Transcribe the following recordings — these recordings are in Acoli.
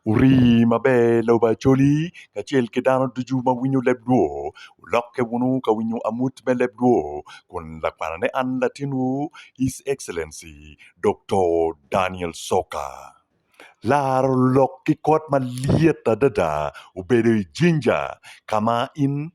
Wurii maber lobo Acholi kacel ki dano ducu ma winyo leb lwo, wulokke wunu ka winyo amut me leb lwo kun lakwanane an latinwu His Excellency Doktor Daniel Soka. Laro lok ki kot malyet adada obedo i Jinja ka ma in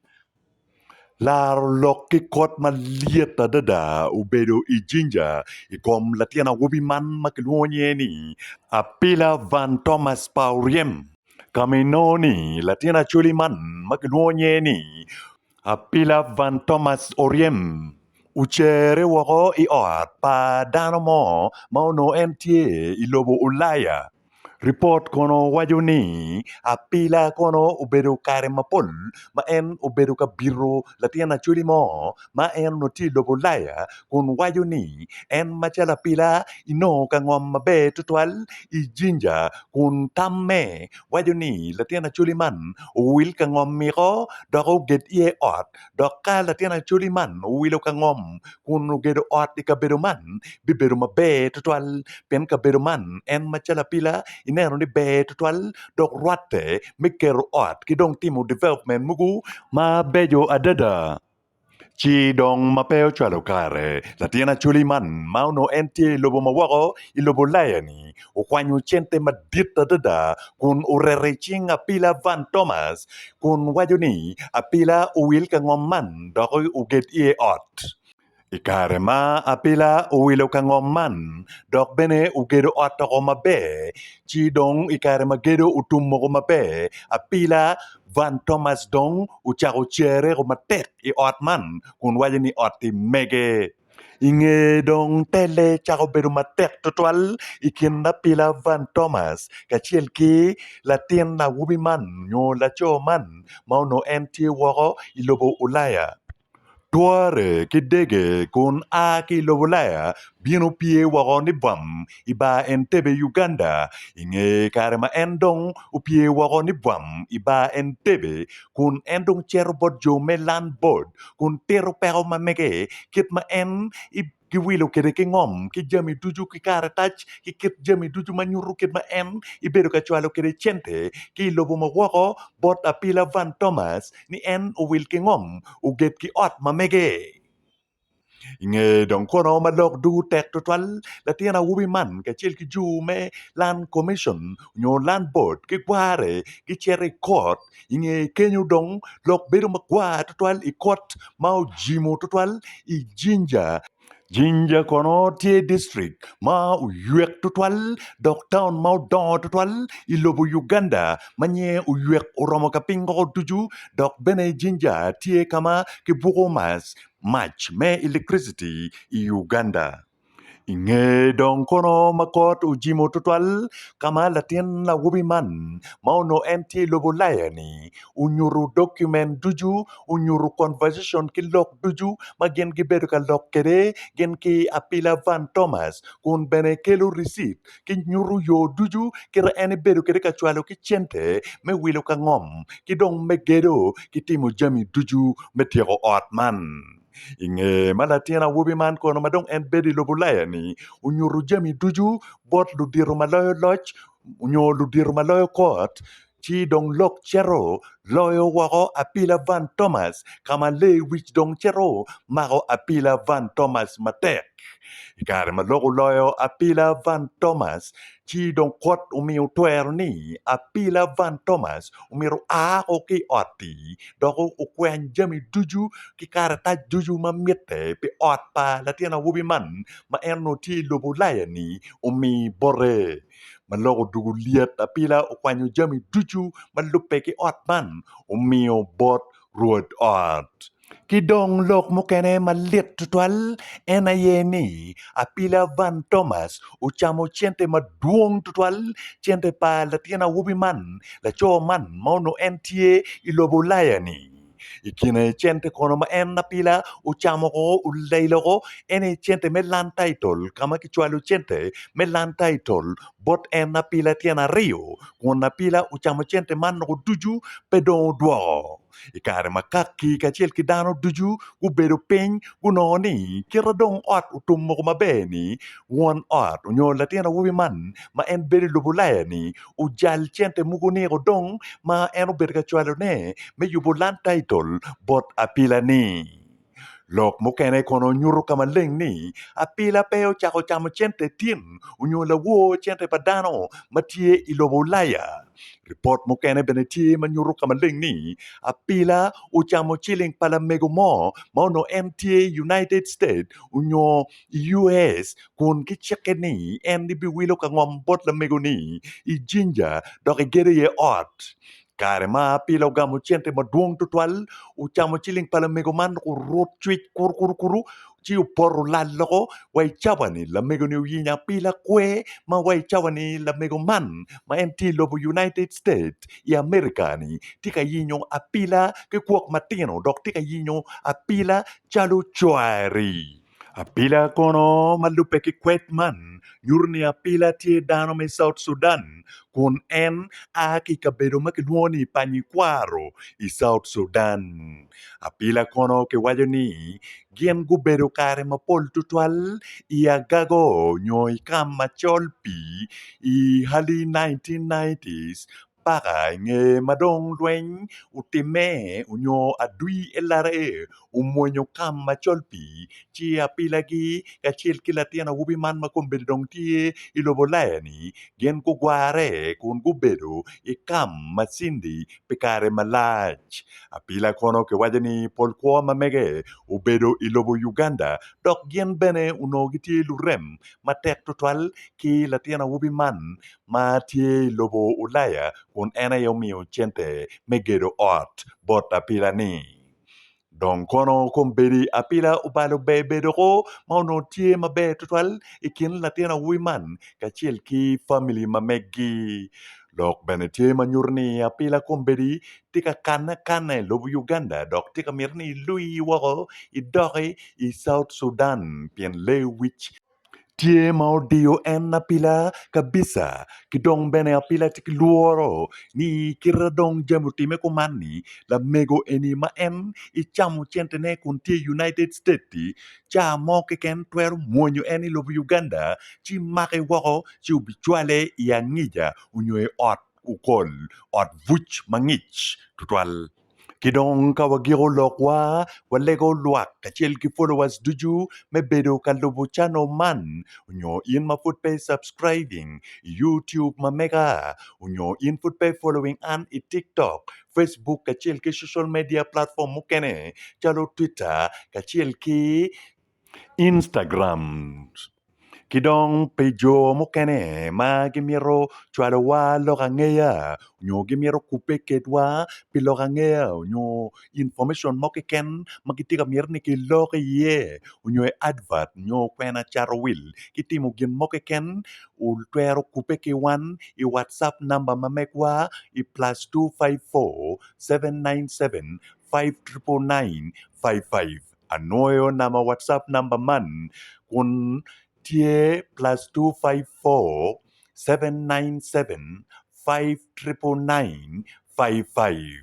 Laro lok ki kot malyet adada obedo i Jinja i kom latin awobi man ma kilwongo nyinge ni Apila Van Thomas pa Oryem ka ma inongo ni latin Acholi man ma kilwongo nyinge ni Apila Van Thomas Oryem ocere woko i ot pa dano mo ma onongo en tye i lobo Ulaya. Ripot kono waco ni apila kono obedo kare mapol ma en obedo ka bito latin acholi mo ma en onongo tye i lobo Ulaya kun waco ni en macalo apila inongo ka ngom maber tutwal i Jinja kun tamme waco ni latin acholi man owil ka ngom miko dok oged iye ot Dok ka latin acholi man owilo ka ngom kun ogedo ot i kabedo man, bibedo maber tutwal pien kabedo man en macalo apila ineno ni ber tutwal dok rwatte me keto ot ki dong timo development mogo mabeco adada. Ci dong ma pe ocwalo kare, latin acholi man ma onongo en tye i lobo ma woko i lobo Ulaya-ni okwanyo cente madit adada kun oreto i cing Apila Van Thomas kun waco ni Apila owil ka ngom man dok oged iye ot. I kare ma Apila owilo ka ngom man dok bene ogedo ot oko maber, ci dong i kare ma gedo otum moko maber, Apila Van Thomas dong ocako cereko matek i ot man kun waco ni ot-ti mege. I nge dong telle cako bedo matek tutwal i kin Apila Van Thomas kacel ki latin awobi man nyo laco man ma onongo en tye woko i lobo Ulaya. Twore ki dege kun a ki i lobo Ulaya bino pye woko ni bwam i bar Entebbe Uganda i nge kare ma en dong opye woko ni bwam i bar Entebbe kun en dong cito bot jo me Land Board kun tito peko ma mege kit ma en giwilo kwede ki ngom ki jami ducu ki karatac ki kit jami ducu ma nyuto kit ma en ebedo ka cwalo kwede cente ki i lobo ma woko bot Apila Van Thomas ni en owil ki ngom oged ki ot ma mege. I nge dong kono ma lok dugu tek tutwal, latin awobi man kacel ki jo me Land Commission nyo Land Board gigware gicito i kot. I nge kenyo dong lok bedo magwar tutwal i kot ma ojimo tutwal i Jinja. Jinja kono tye distrik ma oywek tutwal dok taun ma odongo tutwal i lobo Uganda ma nyinge oywek oromo ka piny woko ducu dok bene Jinja tye ka ma kibuko mac me electricity i Uganda. I nge dong kono ma kot ojimo tutwal ka ma latin awobi man ma onongo en tye i lobo Ulaya-ni onyuto document ducu, onyuto conversation ki lok ducu ma gin gibedo ka lok kwede gin ki Apila Van Thomas kun bene kelo ricit ki nyuto yo ducu kit ma en ebedo kwede ka cwalo ki cente me wilo ka ngom ki dong me gedo ki timo jami ducu me tyeko ot man. I nge ma latin awobi man kono ma dong en bedo i lobo Ulaya-ni onyuto jami ducu bot ludito ma loyo loc nyo ludito ma loyo kot ci dong lok cito loyo woko Apila Van Thomas ka ma lewic dong cito mako Apila Van Thomas matek. I kare ma lok oloyo Apila Van Thomas ci dong kot omiyo twero ni Apila Van Thomas omyero oa woko ki i ot-ti dok okwany jami ducu ki karatac ducu ma mitte pi ot pa latin awobi man ma en onongo tye i lobo Ulaya-ni omi bote. Ma lok odwogo lyet apila okwanyo jami ducu ma lubbe ki ot man omiyo bot rwod ot. Ki dong lok mukene malit tutwal en aye ni Apila Van Thomas ocamo cente madwong tutwal, cente pa latin awobi man, laco man ma onongo en tye i lobo Ulaya-ni. I kine cente kono ma en apila ocamo ko olelo ko en aye cente me land title ka ma kicwalo cente me land title bot en apila tyen aryo kun apila ocamo cente man woko ducu pe dong odwoko. I kare ma kaki kacel ki dano ducu gubedo piny, gunongo ni kite dong ot otum moko maber-ni, won ot nyo latin awobi man ma en bedo i lobo Ulaya-ni ojal cente mogo niko dong ma en obedo ka cwalone me yubo land title bot apila-ni. Lok mukene kono nyuto ka maleng ni apila pe ocako camo cente tin onyo lawor cente pa dano ma tye i lobo Ulaya. Ripot mukene bene tye ma nyuto ka maleng ni apila ocamo ciling pa lamego mo ma onongo en tye i United States onyo i US kun gicikke ni en ebiwilo ka ngom bot lamego-ni i Jinja dok egedo iye ot. Kare ma apila ogamo cente madwong tutwal, ocamo ciling pa lamego man dok orut cwic kurukurukuru ci opoto olal loko wa i cawa-ni. Lamego-ni oyinyo apila kwe ma wa i cawa-ni lamego man ma en tye i lobo United States i America-ni tye ka yenyo apila ki kwok matino dok tye ka yenyo apila calo cwari. Apila kono ma lubbe ki kwed man nyuto ni apila tye dano me South Sudan kun en a ki i kabedo ma kilwongo ni Panyikwaro i South Sudan. Apila kono kiwaco ni gin gubedo kare mapol tutwal i agago nyo i kam macol pii i early 1990s paka i nge ma dong lweny otimme onyo adwi LRA omwonyo kam macol pii ci apilagi kacel ki latin awobi man ma kombeddi dong tye i lobo Ulaya-ni gin gugware kun gubedo i kam ma Cindy pi kare malac. Apila kono kiwaco ni pol kwo ma mege obedo i lobo Uganda dok gin bene onongo gitye lurem matek tutwal ki latin awobi man ma tye i lobo Ulaya kun en aye omiyo cente me gedo ot bot apila-ni. Dong kono kombeddi apila obalo ber bedo ko ma onongo tye maber tutwal i kin latin awobi man kacel ki famili ma meggi. Lok bene tye ma nyuto ni apila kombeddi tye ka kanne akana i lobo Uganda dok tye ka mito ni ilwi woko idoki i South Sudan pien lewic Tye ma odiyo en apila kabisa ki dong bene apila tye ki lworo ni kite dong jami otime kuman-ni lamego eni ma en ecamo centene kun tye i United State-ti ca mo keken twero mwonyo en i lobo Uganda ci make woko ci obicwale i angica nyo i ot okol ot buc mangic tutwal. Ki dong ka wagiko lokwa, walego lwak kacel ki followers ducu me bedo ka lubo channel man onyo in ma pud pe i subscribing i YouTube ma mega onyo in pud pe i following an i TikTok, Facebook kacel ki social media platform mukene calo Twitter kacel ki Instagram. Ki dong pi jo mukene ma gimito cwalowa lok angeya nyo gimito kubbe kedwa pi lok angeya nyo information mo keken ma gitye ka mito ni kilok iye nyo i advert nyo kwena cato wil ki timo gin mo keken wutwero kubbe ki wan i whatsapp namba ma megwa i plus 254 797 5999 55. Anwoyo namba WhatsApp namba man kun tye +254 797 5999 55.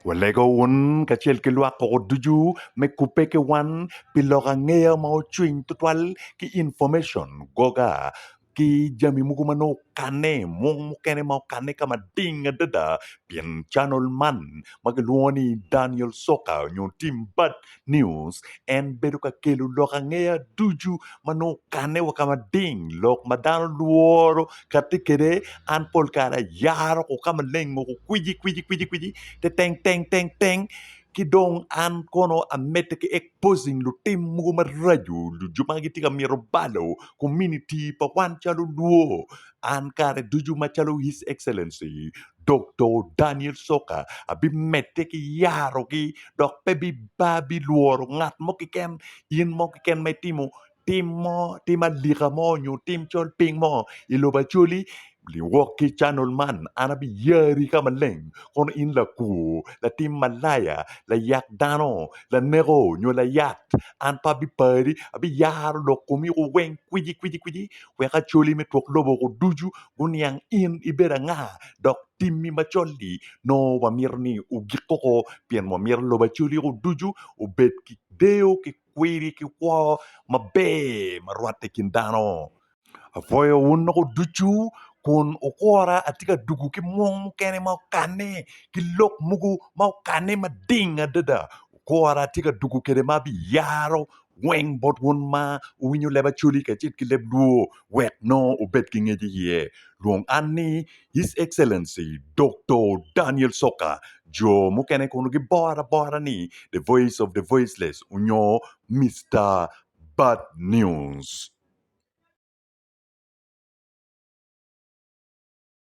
Walego wun kacel ki lwak koko ducu me kubbe ki wan pi lok angeya ma ocwiny tutwal ki information goga ki jami mogo ma nongo okanne, mung mukene ma okanne ka mading adada pien canol man ma kilwongo ni Daniel Soka nyo Tim Bad News en bedo ka kelo lok angeya ducu ma nongo okanne wa ka mading lok ma dano lworo kati kwede an pol kare ayaro ko ka maleng woko kwici kwici kwici kwici teteng teng teng teng ki dong an kono amedde ki exposing lutim mogo maraco jo ma gitye ka mito balo kominiti pa wan calo lwo an kare ducu macalo His Excellency Doktor Daniel Soka abimedde ki yarogi dok pe abilworo ngat mo keken in mo keken ma itimo tim mo tim alika mo nyo tim col piny mo i lobo Acholi liwok ki canol man an abiyari ka maleng kono in lakwo latim malaya layak dano laneko nyo layat an pe abipari abiyaro lok komi weng kwicikwici wek Acholi me twok lobo ducu guniang in ibedo anga dok. timmi macol-li nongo wamito ni ogik koko pien wamito lobo Acholi-gu ducu obed ki deyo ki kwiri ki kwo maber ma rwatte i kin dano. Apwoyo wun noko ducu kun wukwora atye ka dugo ki mwong mukene ma okanne ki lok mogo ma okanne mading adada. Wukwora atye ka dugo kwede ma abiyaro weng bot wun ma wuwinyo leb Acholi kacel ki leb Lwo wek nongo wubed ki ngec iye. Lwong an ni His Excellency Doktor Daniel Soka, jo mukene kono giboro abora ni The Voice of the Voiceless onyo Mister Bad News.